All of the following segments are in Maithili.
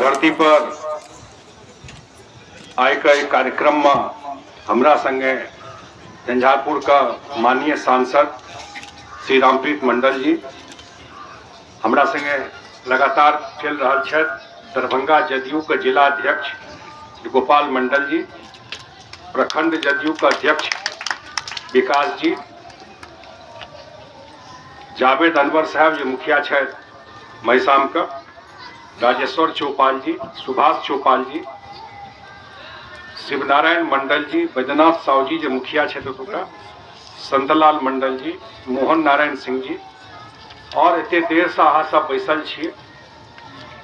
धरती पर आइ के एहि कार्यक्रम में हमरा संगे झंझारपुर का माननीय सांसद श्री रामप्रीत मंडल जी हमरा संगे लगातार चलि रहल छथि, दरभंगा जदयू के जिला अध्यक्ष श्री गोपाल मंडल जी, प्रखंड जदयू के अध्यक्ष विकास जी, जावेद अनवर साहब जे मुखिया छथि महिसाम के, राजेश्वर चौपाल जी, सुभाष चौपाल जी, शिवनारायण मंडल जी, बैद्यनाथ साहु जी जे मुखिया छथि ओतुका, संतलाल मंडल जी, मोहन नारायण सिंह जी, और एते देर से अहाँ सब बैसल छियै,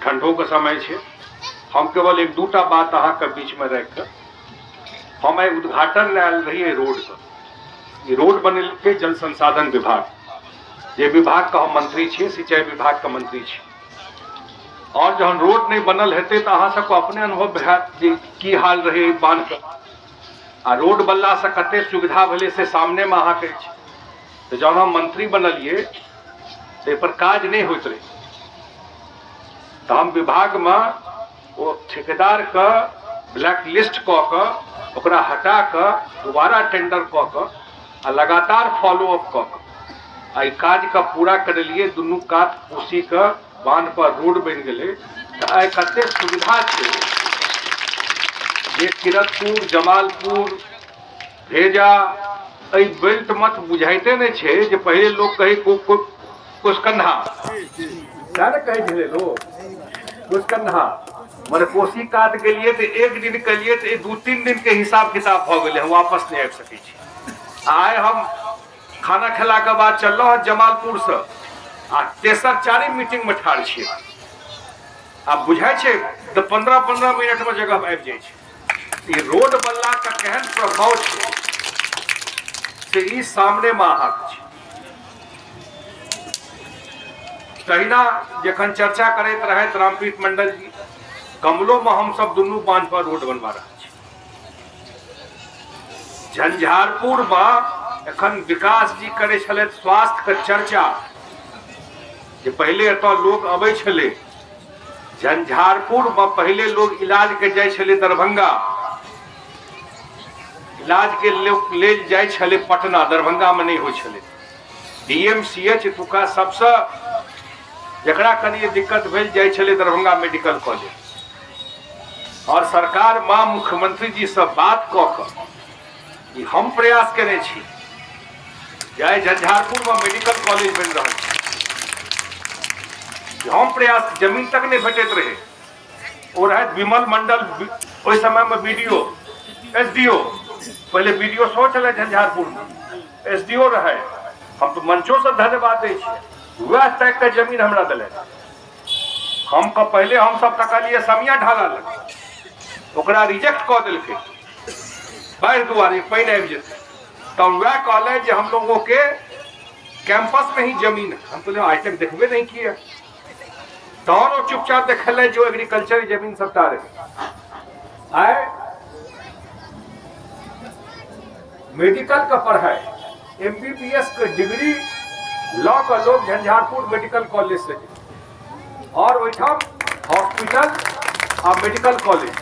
ठंडो के समय छै। हम केवल एक दूटा बात अहाँके बीच में राखि कऽ, हम आइ उद्घाटन लए आयल रहियै रोड के। ई रोड बनेलकै जल संसाधन विभाग, जे विभाग के हम मंत्री छी, सिंचाई विभाग के मंत्री छी। और जहन रोड नहीं बनल हेतै तऽ अहाँ सबके अपने अनुभव हैत जे की हाल रहै एहि बान्हके, आ रोड बनलासँ कते सुविधा भेलै से सामनेमे अहाँके अछि। तऽ जहन हम मंत्री बनलियै तऽ एहिपर काज नहि होइत रहै, तऽ हम विभागमे ओ ठेकेदारके ब्लैक लिस्ट कऽ कऽ ओकरा हटा कऽ दोबारा टेंडर कऽ कऽ आ लगातार फॉलो अप कऽ कऽ आ ई काजके पूरा करेलियै। दुनू कात कोसीके बान्ह पर रोड बनि गेलै, तऽ आइ कते सुविधा छै जे किरतपुर, जमालपुर, भेजा एहि बेल्ट मत बुझाइते नहि छै जे पहिले लोक कहै कोसकन्हा, सएह ने कहै छलै लोक कोसकन्हा। मने कोसी कात गेलियै तऽ एक दिन केलियै तऽ 2-3 दिन के हिसाब किताब भऽ गेलै, हम वापस नहि आबि सकै छी। आइ हम खाना खेलाके बाद चललहुँ हँ जमालपुरसँ आ तेसर चारिम मीटिंगमे ठाढ़ छियै। आब बुझाइ छै तऽ 15-15 मिनटमे जगह आबि जाइ छै। ई रोड बनलाके केहन प्रभाव छै से ई सामनेमे अहाँके छै। तहिना जखन चर्चा करैत रहथि रामप्रीत मंडल जी, कमलोमे हमसब दुनू बान्ह पर रोड बनवा रहल छी। झंझारपुरमे एखन विकास जी करै छलथि स्वास्थ्यके चर्चा, जे पहिले एतऽ लोक अबै छलै झंझारपुरमे, पहिले लोक इलाजके जाइ छलै दरभंगा, इलाजके लेल जाइ छलै पटना, दरभंगामे नहि होइ छलै। DMCH एतुका सबसँ जकरा कनि दिक्कत भेल जाइ छलै दरभंगा मेडिकल कॉलेज। और सरकार माँ मुख्यमंत्री जी से बात कऽ कऽ ई हम प्रयास केने छी जे आइ झंझारपुरमे मेडिकल कॉलेज बनि रहल छै। हम प्रयास, जमीन तक नहि भेटैत रहै। ओ रहथि विमल मंडल ओहि समयमे बीडीओ, एसडीओ, पहिले बीडीओ सेहो छलै झंझारपुरमे, एसडीओ रहै। हम तऽ मंचोसँ धन्यवाद दै छियै, वएह ताकि कऽ जमीन हमरा देलथि। हम पहिले हमसब तकलियै समिया ढाला लग, ओकरा रिजेक्ट कऽ देलकै बाढ़ि दुआरे, पानि आबि जेतै। तब वएह कहलथि जे हम लोगों के कैंपस में ही जमीन है। हम कहलियै आज तक देखबे नहीं किया। तहन ओ चुपचाप देखल जो एग्रीकल्चर जमीन सबटा रहे। आइ मेडिकल के पढ़ाई MBBS के डिग्री लऽ कऽ लोग झंझारपुर मेडिकल कॉलेज से गेल। आओर ओहिठाम हॉस्पिटल आ मेडिकल कॉलेज।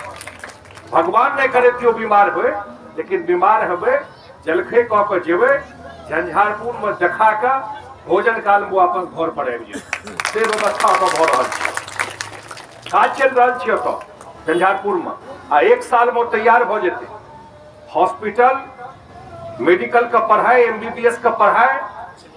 भगवान नहि करे केओ बीमार होय, लेकिन बीमार हेबै जलखै कऽ के जेबै, झंझारपुरमे देखा कऽ भोजन कालमे वापस घर पर आबि जेबै, से व्यवस्था ओतऽ भऽ रहल छै। काज चलि रहल छै ओतऽ झंझारपुरमे आ 1 सालमे ओ तैयार भऽ जेतै। हॉस्पिटल, मेडिकल के पढ़ाई, एमबीबीएस के पढ़ाई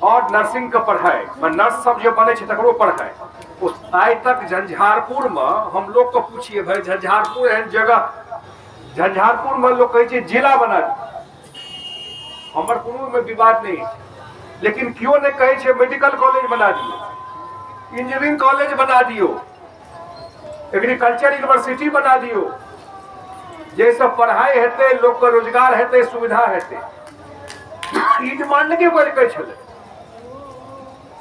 और नर्सिंग के पढ़ाई, नर्स सब जे बने छै तकरो पढ़ाई। ओ आइ तक झंझारपुर में हम लोग के पूछिए भाई, झंझारपुर एहन जगह, झंझारपुर में लोग कहै छै जिला बना दी, हमर कोनो में विवाद नहीं है, लेकिन क्यों नहीं कहै छै मेडिकल कॉलेज बना दियौ, इंजीनियरिंग कॉलेज बना दियौ, एग्रीकल्चर यूनिवर्सिटी बना दियौ, जाहिसँ पढ़ाइ हेतै, लोकके रोजगार हेतै, सुविधा हेतै। ई डिमांड के बढ़ि छलै,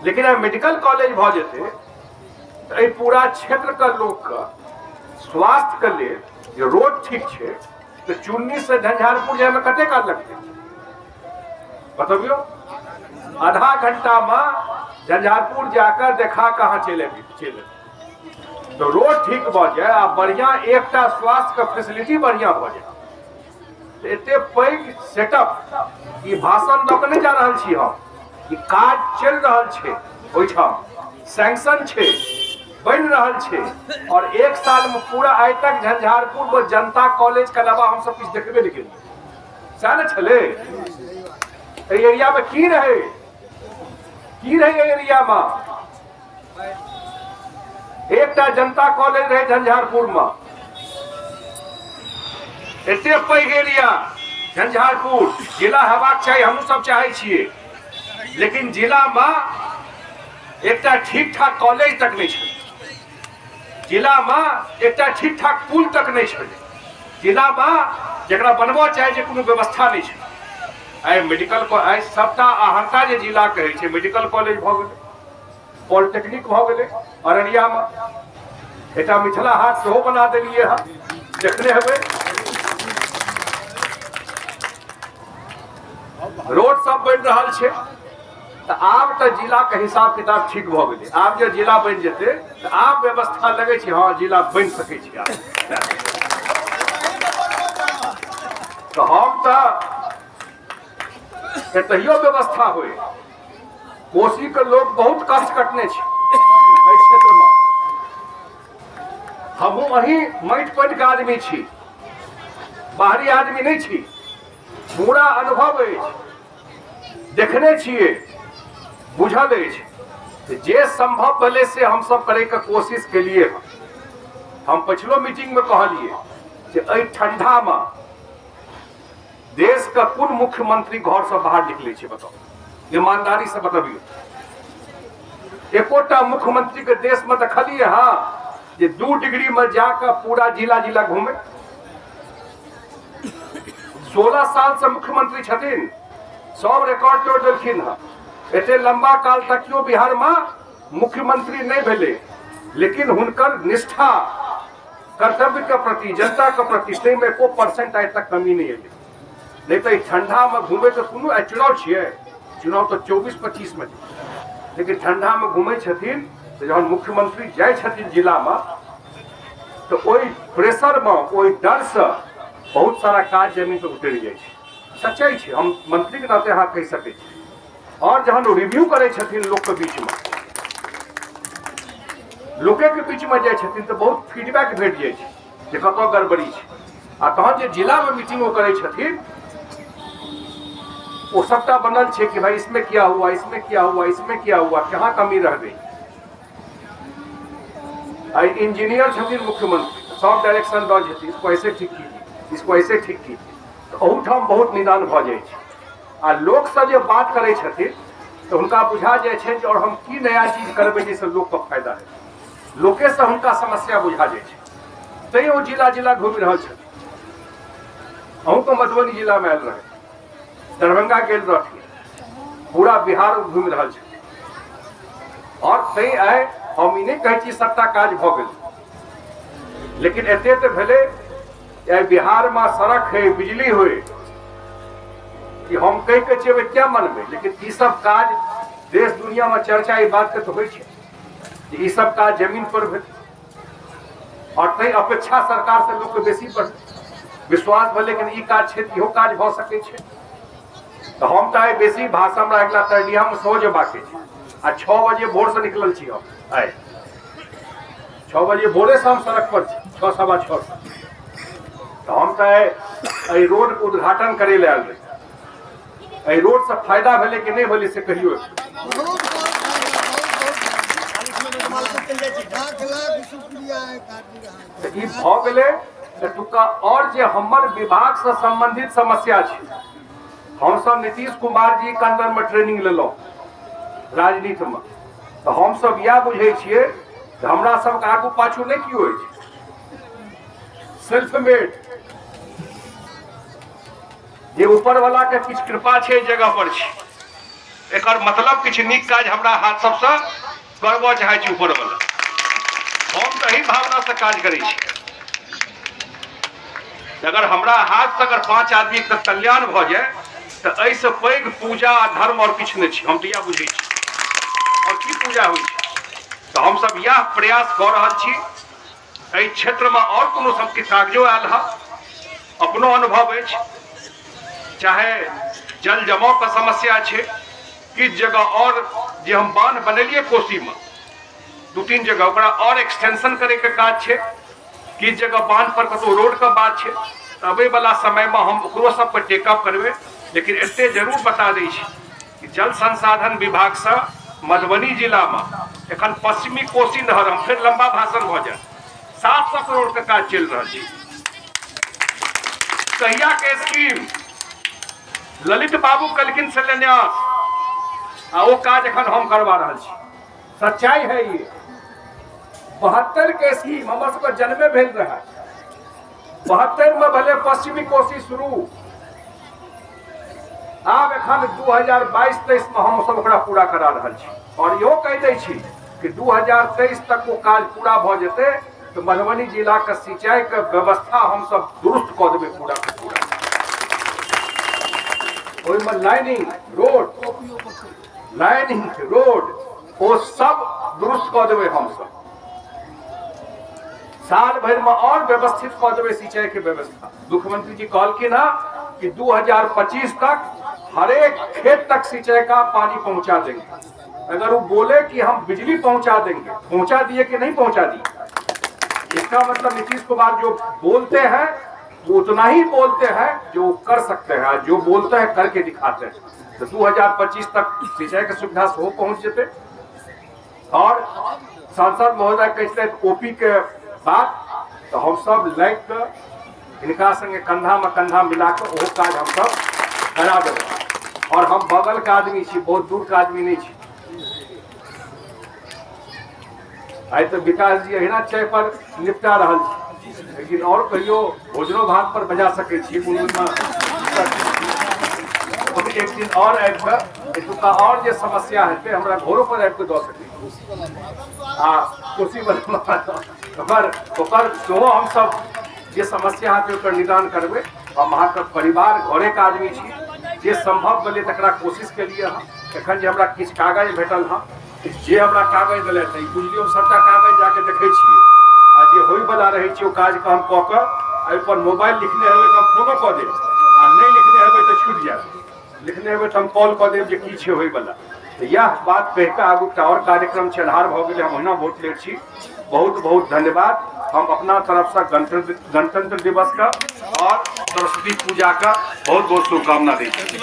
लेकिन आइ मेडिकल कॉलेज भऽ जेतै तऽ एहि पूरा क्षेत्रके लोकके स्वास्थ्यके लेल जे रोड ठीक छै तऽ चुन्नी से झंझारपुर जायमे कते काल लगतै बतबियौ? आधा घंटामे झंझारपुर जाकर देखा कऽ अहाँ चलि अबी, चलि अबी। तऽ रोड ठीक भऽ जाय आ बढ़िआँ एकटा स्वास्थ्यके फैसिलिटी बढ़िआँ भऽ जाय तऽ एते पैघ सेटअप। ई भाषण दऽ कऽ नहि जा रहल छी हम, ई काज चलि रहल छै, ओहिठाम सैंक्शन छै, बनि रहल छै और 1 साल में पूरा। आइ तक झंझारपुर में जनता कॉलेज के अलावा हम सब किछु देखबे नहि केलियै, सएह ने छलै। एहि एरिया में की रहै, की रहै एहि एरिया में? एकटा जनता कॉलेज रहे झंझारपुर में। एते पैघ एरिया झंझारपुर जिला हेबाक चाही, हमहूँ सब चाहै छियै, लेकिन जिला में एकटा ठीक ठाक कॉलेज तक नहि छलै, जिला में एकटा ठीक ठाक पुल तक नहि छलै, जिला में जकरा बनबऽ चाही जे कोनो व्यवस्था नहि छलै। आइ मेडिकल, आइ सबटा अहरता जे जिला कहै छै, मेडिकल कॉलेज भऽ गेलै, पॉलिटेक्निक भऽ गेलै अररियामे, एकटा मिथिला हाट सेहो बना देलियै हँ, देखने हेबै, रोड सब बनि रहल छै। तऽ आब तऽ जिलाके हिसाब किताब ठीक भऽ गेलै। आब जे जिला बनि जेतै तऽ आब व्यवस्था लगै छै, हँ जिला बनि सकै छै आब। तऽ हम तऽ एतहियो व्यवस्था होइ। कोसी के लोग बहुत कष्ट कटने छै एहि क्षेत्र में, हमहूँ अही माटि पानि के आदमी छी, बाहरी आदमी नहि छी, पूरा अनुभव अछि, देखने छियै, बुझल अछि। जे संभव भेलै से हमसब करैके कोशिश केलिए हँ। हम पछिलो मीटिंगमे कहलियै जे एहि ठंडामे देश के कोन मुख्यमंत्री घर से बाहर निकले छै बताउ, ईमानदारी से बतबियौ। एकोटा मुख्यमंत्री के देश में देखलिए हाँ जे 2 डिग्री में जाकर पूरा जिला जिला घूमे? 16 साल से मुख्यमंत्री छथिन, सब रिकॉर्ड तोड़ देलखिन हँ। एते लंबा काल तक क्यों बिहार में मुख्यमंत्री नहीं भेले, लेकिन हुनकर निष्ठा कर्तव्य के प्रति, जनता के प्रति, ताहिमे एको परसेंट आइ तक कमी नहि एलै। नहि तऽ ठंडा में घूमे के कोनो, आइ चुनाव छियै, चुनाव तऽ 24-25 में, लेकिन ठंडा में घूमै छथिन तऽ जहन मुख्यमंत्री जाइ छथिन जिलामे तऽ ओहि प्रेशरमे, ओहि डरसँ बहुत सारा काज जमीन पर उतरि जाइ छै। सच्चाइ छै, हम मंत्रीके नाते अहाँ कहि सकै छी। और जहन ओ रिव्यू करै छथिन लोकके बीचमे, लोकेके बीचमे जाइ छथिन तऽ बहुत फीडबैक भेट जाइ छै जे कतऽ गड़बड़ी छै। आ तहन जे जिलामे मीटिंग ओ करै छथिन, ओ सबटा बनल छै कि भाई इसमें क्या हुआ, इसमें क्या हुआ, इसमें क्या हुआ, कहाँ कमी रह गई। आई इंजीनियर छथिन मुख्यमंत्री, सब डायरेक्शन दऽ छथिन, इसको ऐसे ठीक कीजिए, इसको ऐसे ठीक कीजिए, तऽ ओहूठाम बहुत निदान भऽ जाइ छै। आ लोकसँ जे बात करै छथिन तऽ हुनका बुझा जाइ छनि जे और हम की नया चीज करबै जाहिसँ लोकके फायदा हेतै। लोकेसँ हुनका समस्या बुझा जाइ छै, तैँ ओ जिला जिला घूमि रहल छथिन। अहूँके मधुबनी जिलामे आयल रहै, दरभंगा गेल रहथिन, पूरा बिहार घूमि रहल छथिन। और तैँ आइ हम ई नहि कहै छी सबटा काज भऽ गेल, लेकिन एते तऽ भेलै आइ बिहारमे सड़क है, बिजली होइ कि हम कहि के जेबै क्या मनबै, लेकिन ई सब काज देश दुनिया में चर्चा ई बात के तऽ होइ छै। जे ई सब काज जमीन पर भेल और तै अपेक्षा सरकार से लोग के बेसी पर विश्वास भेलै कि ई काज छै इहो काज भऽ सकै छै। तऽ हम तऽ आइ बेसी भाषण हमरा अगिला तरडीहा मे सेहो जेबाक छै आ 6 बजे भोर से निकलल छी हम। आइ 6 बजे भोरे से हम सड़क पर छी, 6 सवा छओ से। तऽ हम तऽ आइ एहि रोडके उद्घाटन करै लए आयल रही। एहि रोडसँ फायदा भेलै कि नहि भेलै से कहियौ। तऽ ई भऽ गेलै एतुका। और जे हमर विभागसँ सम्बन्धित समस्या छै, हमसब नीतीश कुमार जी के अंदरमे ट्रेनिंग लेलहुँ राजनीतिमे, तऽ हमसब इएह बुझै छियै जे हमरा सबके आगू पाछू नहि केओ अछि, सेल्फ मेड जे ऊपर वाला के किछु कृपा छै जगह पर छै। एकर मतलब किछु नीक काज हमरा हाथ सबसँ करबऽ चाहै छी ऊपर वाला। हम तऽ एहि भावनासँ काज करै छी। अगर हमरा हाथसँ अगर 5 आदमीके कल्याण भऽ जाय तऽ एहिसँ पैघ पूजा आ धर्म आओर किछु नहि छै। हम तऽ इएह बुझै छी। आओर की पूजा होइ छै? तऽ हमसब इएह प्रयास कऽ रहल छी। एहि क्षेत्रमे आओर कोनो सबके कागजो आयल हँ, अपनो अनुभव अछि, चाहे जल जमावके समस्या छै किछु जगह, और जे हम बान्ह बनेलियै कोसीमे 2-3 जगह, ओकरा और एक्सटेंशन करैके काज छै। किछु जगह बान्ह पर कतहु रोडके बात छै, तऽ अबैवला समयमे हम ओकरो सबके टेकअप करबै। लेकिन एते जरूर बता दै छी कि जल संसाधन विभागसँ मधुबनी जिलामे एखन पश्चिमी कोसी नहर, हम फेर लम्बा भाषण भऽ जायत, 700 करोड़के काज चलि रहल छै। कहियाके स्कीम ललित बाबू कलखिन शिलान्यास, आ ओ काज एखन हम करवा रहल छी। सच्चाई है ये। 72 के स्कीम हमर सबके जन्मे भेल रहे, 72 में भले पश्चिमी कोसी शुरू, आब एखन 2022-23 में हम सब ओकरा पूरा करा रहल छी। और इहो कहि दै छी कि 2023 तक ओ काज पूरा भऽ जेतै तऽ मधुबनी जिलाके सिंचाईके व्यवस्था हमसब दुरुस्त कऽ देबै पूरा के पूरा। ओहिमे लाइनिंग रोड, लाइनिंग रोड ओ सब दुरुस्त कऽ देबै हमसब। साल भरि में और व्यवस्थित कऽ देबै सिंचाई के व्यवस्था। मुख्यमंत्री जी कहलखिन हँ कि 2025 तक हरेक खेत तक सिंचाई का पानी पहुंचा देंगे। अगर वो बोले कि हम बिजली पहुंचा देंगे, पहुंचा दिए कि नहीं पहुंचा दिए? इसका मतलब नीतीश कुमार जो बोलते हैं वो उतना ही बोलते हैं जो वो कर सकते हैं, जो बोलते हैं करके दिखाते हैं। तो 2025 तक सिंचाई के सुविधा सेहो पहुंच जेतै। और सांसद महोदय कहै छथि ओपी के बात, तऽ हमसब लागि कऽ हिनका संगे कंधा में कंधा मिला कऽ ओहो काज हमसब करा देबै। और हम बगल के आदमी छी, बहुत दूर के आदमी नहीं छी। आइ तऽ विकास जी अहिना चाय पर निपटा रहल छी, लेकिन और कहियो भोजनो भात पर बजा सकै छी। एक दिन और आबि कऽ एतुका और जे समस्या हेतै हमरा घरो पर आबि कऽ दऽ सकै छी। आ कोसी ओकर ओकर सेहो हमसब जे समस्या हेतै ओकर निदान करबै। हम अहाँके परिवार घरेके आदमी छी, जे सम्भव भेलै तकरा कोशिश केलियै हँ। एखन जे हमरा किछु कागज भेटल हँ, जे हमरा कागज देलथि ई बुझलियौ सबटा कागज जाके देखै छियै आ जे होइवला रहै छै ओ काजके हम कऽ कऽ एहिपर मोबाइल लिखने हेबै तऽ हम फोनो कऽ देब, आ नहि लिखने हेबै तऽ छुटि जायत। लिखने हेबै तऽ हम कॉल कऽ देब जे की छै होइवला। तऽ इएह बात कहि कऽ आगू एकटा आओर कार्यक्रम छै, अन्हार भऽ गेलै, हम ओहिना बहुत लेट छी। बहुत बहुत धन्यवाद। हम अपना तरफसँ गणतंत्र दिवसके और सरस्वती पूजाके बहुत बहुत शुभकामना दै छी।